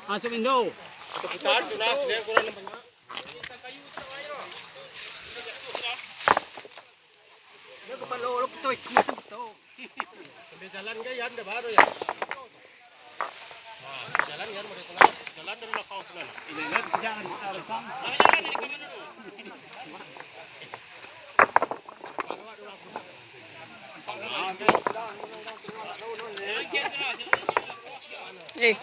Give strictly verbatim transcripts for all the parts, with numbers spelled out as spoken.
Masuk Indo. Takutan tu lah, dia kurang nampak. Dia kepala orang betul, macam betul. Sambil jalan ke, Yan, dah baru, ya? Nah, jalan, Yan, boleh kenal. Jalan dari lapau sana. Ini, Yan, jangan, ah, lapang. Eh.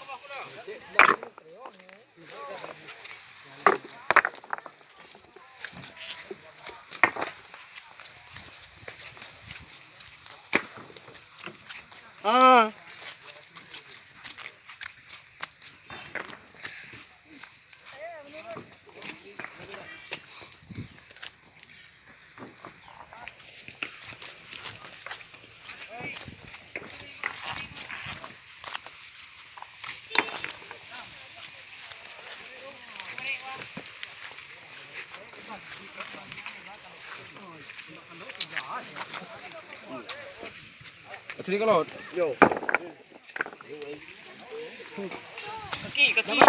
Ah. Asli kalau. Yo. Kaki, kaki.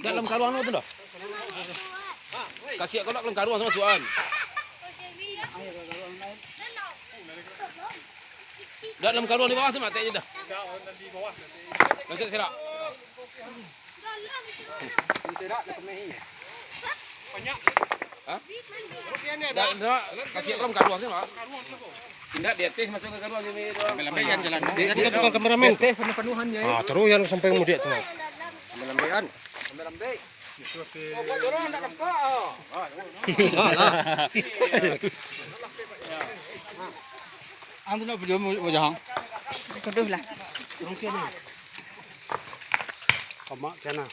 Dalam karuang tu dah. Kasih kalau dalam karuang sama suan. Dalam karuang di bawah tu mati aja dah. Masuk serak. Hah? Ndak, ndak. Kasih kaluang, kaluang sini, Pak. Indak, di ateh masuk ka kaluang, sini doang. Lambai-lambai, Yan, jalan. Di, di, tukang kameramen. Di ateh penuh-penuhan, Yan. Ah, taruih, Yan, sampai mudiak tu. Lambai-lambai, Yan. Lambai-lambai. Oh, buat dorong, ndak nampak, ah. Ang tu nak video mo-, wajah ang? Tuduh lah. Kamak kana.